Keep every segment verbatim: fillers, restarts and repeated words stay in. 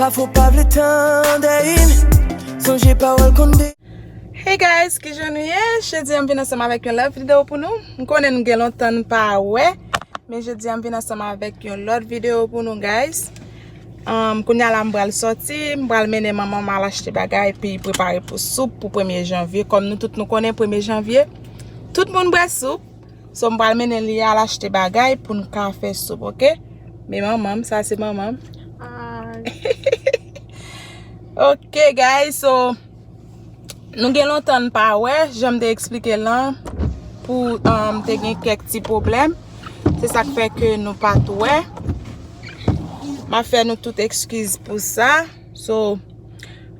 Pafwa w pa vle tande, sonje pawòl konn de. Hey guys, kijan nou ye? Jodi a m vin ansanm avèk yon lòt videyo pou nou. M konnen nou gen lontan n pa wè, men jodi a m vin ansanm avèk yon lòt videyo pou nou, guys. Um, kounye a la m pral sòti, m pral mennen manman m al achte bagay, epi prepare pou soup pou premye janvye. Kòm nou tout nou konnen premye janvye, tout moun bwè soup. So, m pral mennen li al achte bagay pou n ka fè soup, oke? Men manman m, sa se manman m. Oke, guys, so, nou gen lontan n pa wè, jan m te eksplike l lan, pou, um, te gen kèk ti pwoblèm. Se sa k fè ke nou pa t wè. M ap fè nou tout ekskiz pou sa. So,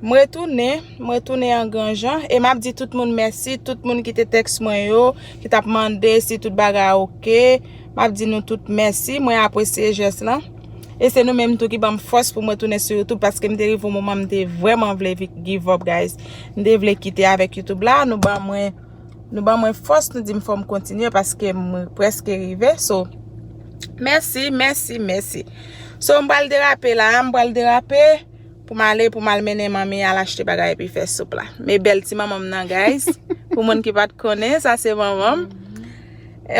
m retounen, m retounen an gran jan. E m ap di tout moun mèsi, tout moun ki te tèks mwen yo, ki t ap mande si tout bagay oke. M ap di nou tout mèsi, mwen apresye jès lan. E se nou menm tou ki ban m fòs pou mwen tounen sou YouTube, paske m te rive yon moman m te vrèman vle vi-, give up, guys. M te vle kite avèk YouTube la, nou ban mwen, nou ban mwen fòs, nou di m fò m kontinye paske m prèske rive. So, mèsi, mèsi, mèsi. So, m pral derape la, m pral derape pou m ale, pou m al mennen manmi al achte bagay epi fè soup la. Men bèl ti manman m nan, guys. Pou moun ki pa t konnen, sa se manman m.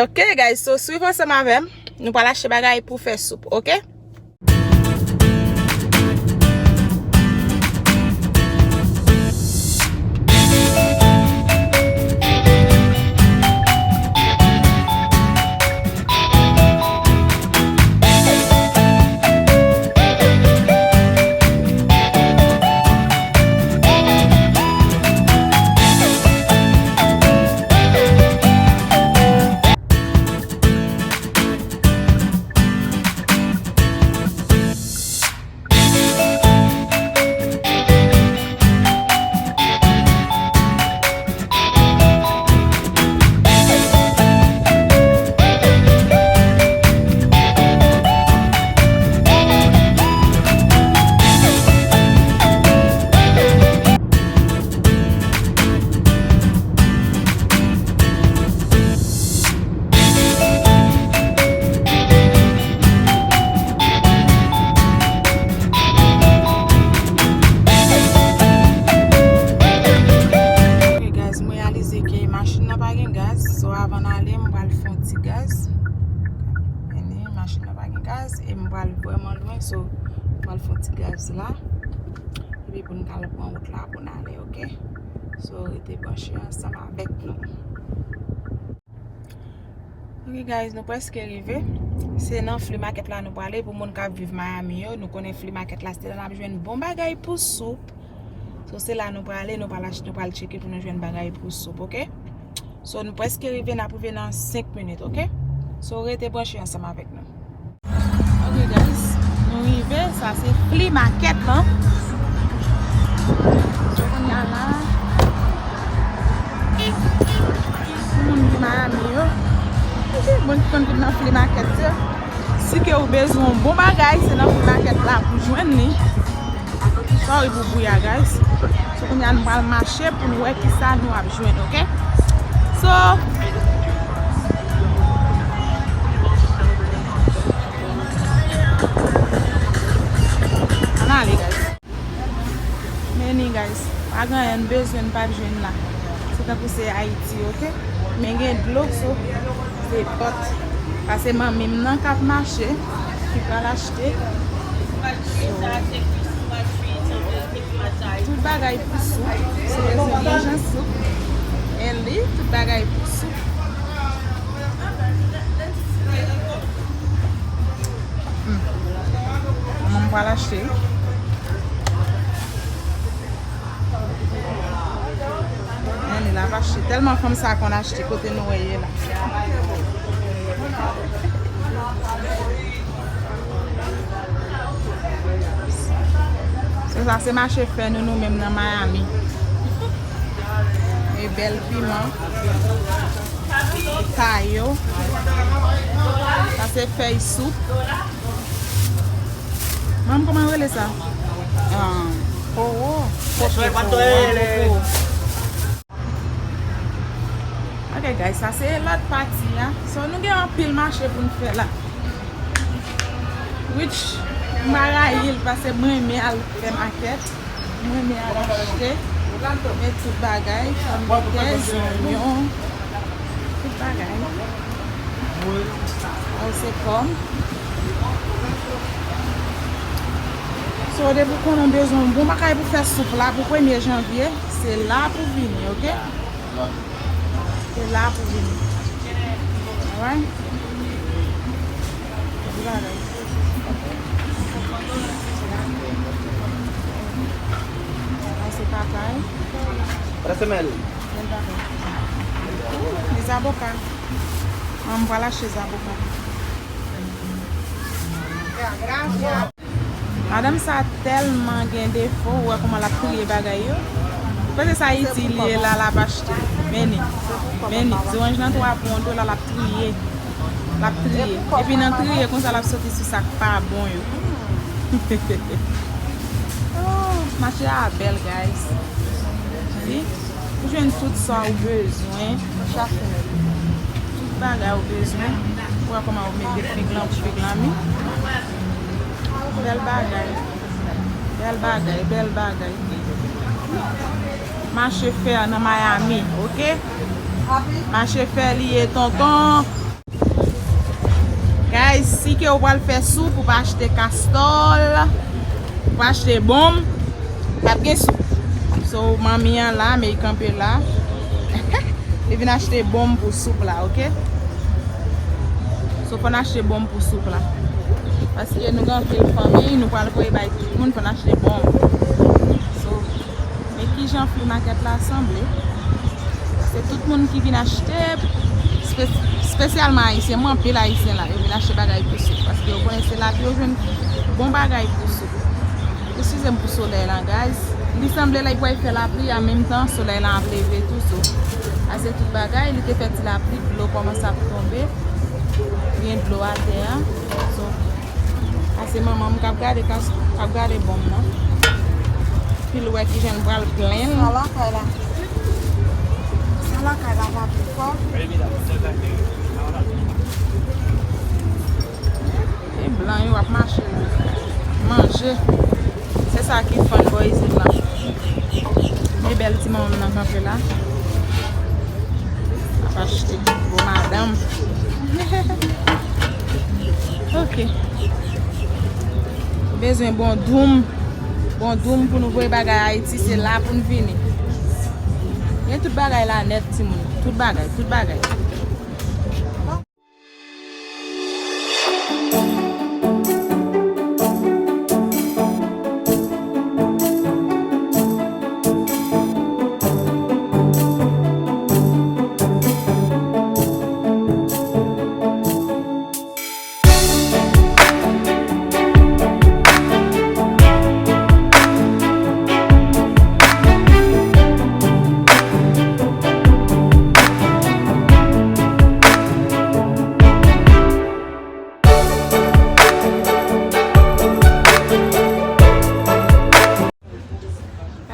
Oke, guys, so swiv ansanm avè m. Nou pral achte bagay pou fè soup, oke? Ok, guys, m reyalize ke machin nan pa gen gaz. So, avan n ale, m pral fè yon ti gaz. Vini, machin nan pa gen gaz. E m pral vrèman lwen. So, m pral fè yon ti gaz la. Epi pou n ka al pran wout la pou n ale, ok? So, rete branche ansanm avèk nou. Ok, guys, nou prèske rive. Se nan flea market la nou prale. Pou moun k ap viv Miami yo, nou konnen flea market la se la n ap jwenn bon bagay pou soup. So, se la nou prale, nou pral achte, nou pral tcheke pou nou jwenn bagay pou soup, ok? So, nou prèske rive, n ap rive nan senk minit, ok? So, rete branche ansanm avèk nou. Ok, guys, nou rive. Sa se flea market lan. So, kounye a la, pou moun ki Miami yo, moun ki konn vin nan flea market yo, si ke ou bezwen yon bon bagay, se nan flea market la pou jwenn li. Sorry pou bri a, guys. So, kounye a nou pral mache pou n wè kisa nou ap jwenn, ok? So, ann ale, guys. Vini, guys. Pa gen anyen n bezwen, n p ap jwenn la. Se tankou se Ayiti, ok? Men gen dlo, so, se pòt. Sa se manmi m nan k ap mache, ki pral achte. So, tout bagay pou soup. Si w bezwen bon jan soup, e li, tout bagay pou soup. Hmm. Manman m pral achte. Men li la ap achte. Tèlman fanm sa konn achte kote nou wè ye la. Se sa, se mache fè nou, nou menm nan Miami. E bèl piman. Kayo. Sa se fèy soup. Manm, kòman yo rele sa? Ah, powo. Powo, powo. Ok, guys, sa se lòt pati a. So, nou gen anpil mache pou n fè la. Which, M pa rayi l paske mwen renmen al fè makèt. Mwen renmen al achte. Men tout bagay, pòmdetè, zonyon, tout bagay. Sa yo se pòm. So, depi w konnen w bezwen yon bon bagay pou fè soup la pou premye janvye, se la pou vini, oke? Se la pou vini. Alright? Bon bagay. Sa se papay. Bèl bagay. Ooh, les avocats. Mwen, m pral achte zaboka. Madanm sa tèlman gen defo, ou wè kòman l ap triye bagay yo. Ou panse se Ayiti li ye la, l ap achte. Men ni, men ni, zoranj nan twa pou yon dola, l ap triye. L ap triye. Epi nan triye konsa, l ap soti sou sa k pa bon yo. Oh, mache a bèl, guys. Wi. Ou jwenn tout sa ou bezwen. Tout bagay ou bezwen. Ou wè kòman yo mete fig lan pou fig lan mi. Bèl bagay. Bèl bagay, bèl bagay. Mache fè nan Miami, oke? Mache fè li ye, tonton. Guys, si ke ou pral fè soup, ou pa achte kastòl, ou pa achte bonm, p ap gen soup. So, manmi an la, men li kanpe la. Li vin achte bonm pou soup la, oke? So, fò n achte bonm pou soup la. Paske nou gen anpil fanmi, nou pral voye bay tout moun, fò n achte bonm. So, men kijan flea market la sanble? Se tout moun ki vin achte, espe-, espesyalman Ayisyen. Mwen, anpil Ayisyen la, yo vin achte bagay pou soup. Paske yo konnen se la pou yo jwenn bon bagay pou soup. Eskize m pou solèy lan, guys. Li sanble la, li pral fè lapli, an menm tan, solèy lan ap leve tou, so. Ase tout bagay, li te fè ti lapli, dlo kòmanse ap tonbe. Gen dlo atè a. So, ase manman m k ap gade kas-, k ap gade bonm nan. Pou l wè kijan l pral plen l. Sa lakay la. Sa lakay la pa pi fò. E blan yo ap mache manje. Se sa ki fun bò isit la. Men bèl ti manman m nan kanpe la. Ap achte. Bon madanm. Ok. Ou bezwen bon doum. Bon doum pou nou voye bagay Ayiti, se la pou n vini. Gen tout bagay la nèt, timoun. Tout bagay, tout bagay.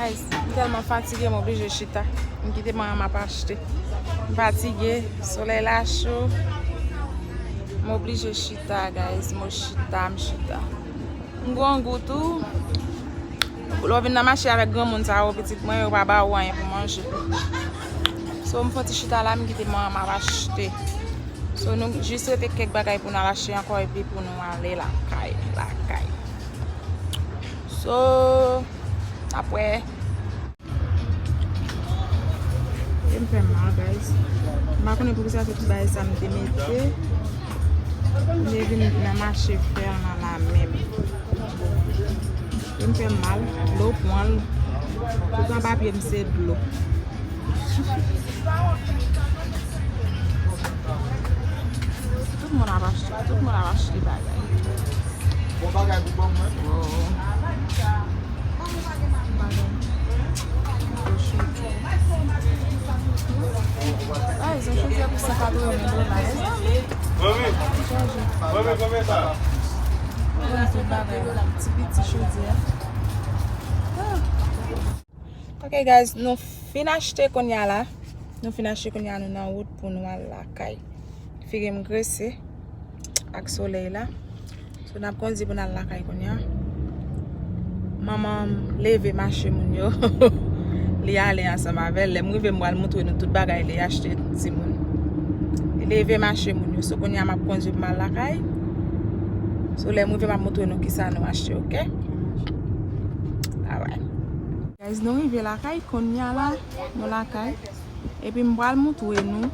Guys, m tèlman fatige, m oblije chita. M kite manman m ap achte. M fatige, solèy la cho. M oblije chita, guys. M chita, m chita. M grangou tou. Lè w vin nan mache avèk granmoun sa yo, pitit mwen, yo pa ba ou anyen pou manje. So, m fon ti chita la, m kite manman m ap achte. So, nou jis rete kèk bagay pou n al achte ankò, epi pou nou ale lakay, lakay. So, n ap wè. E m fè mal, guys. M pa konnen poukisa tout bagay sa m te mete. M te vin nan mache fè nan la menm. E m fè mal. Dlo pran l. Tout anba pye m se dlo. Tout moun ap achte, tout moun ap achte bagay. Bon bagay pou bon mwen. Wow. Bagay. Guys, yon chodyè pou san katreven dola, mezanmi. Mwen menm. Mwen menm, konbyen sa? Mwen menm, tout bagay. Ti piti chodyè. Ah. Ok, guys, nou fin achte kounye a la. Nou fin achte kounye a, nou nan wout pou nou al lakay. Figi m grese ak solèy la. So, n ap kondi pou n al lakay kounye a. Manman m leve mache moun yo. Li ale ansanm avè l. Lè m rive, m pral montre nou tout bagay li achte timoun. Li leve mache moun yo. So, kounye a, m ap kondi pou m al lakay. So, lè m rive, m ap montre nou kisa nou achte, oke? Alright. Guys, nou rive lakay, kounye a la, nou lakay. Epi m pral montre nou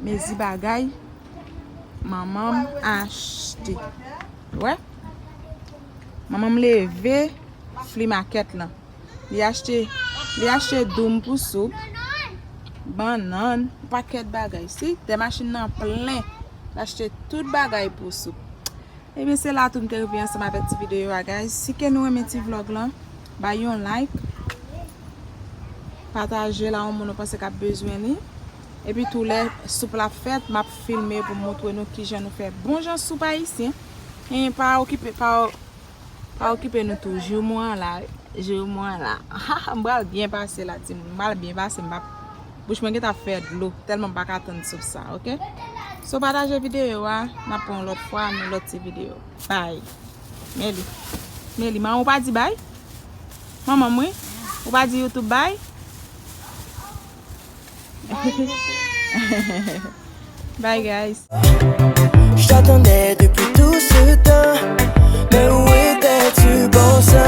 mezi bagay manman m achte. Wè? Manman m leve flea market lan. Li achte, li achte doum pou soup, bannann, pakèt bagay. Si, tè machin nan plen. Li achte tout bagay pou soup. Ebyen, se la tou m te rive ansanm avèk ti videyo a, guys. Si ke nou renmen ti vlog lan, bay yon like. Pataje l a yon moun ou panse k ap bezwen li. Epi tou lè soup la fèt, m ap filme pou m montre nou kijan nou fè bon jan soup ayisyen. E pa okipe, pa, pa okipe nou tou. Joumou an la, joumou an la. M pral byen pase la, timoun. M pral byen pase, m p ap, bouch mwen gentan ap fè dlo, tèlman m pa ka tann soup sa, oke? So, pataje videyo a, n ap pran yon lòt fwa, nan lòt ti videyo. Bay. Meli. Meli, manman ou pa di bay? Manman m, wi. Ou pa di YouTube bay? Bye, guys. Je t'attendais depuis tout ce temps. Mais où étais-tu, bon sang?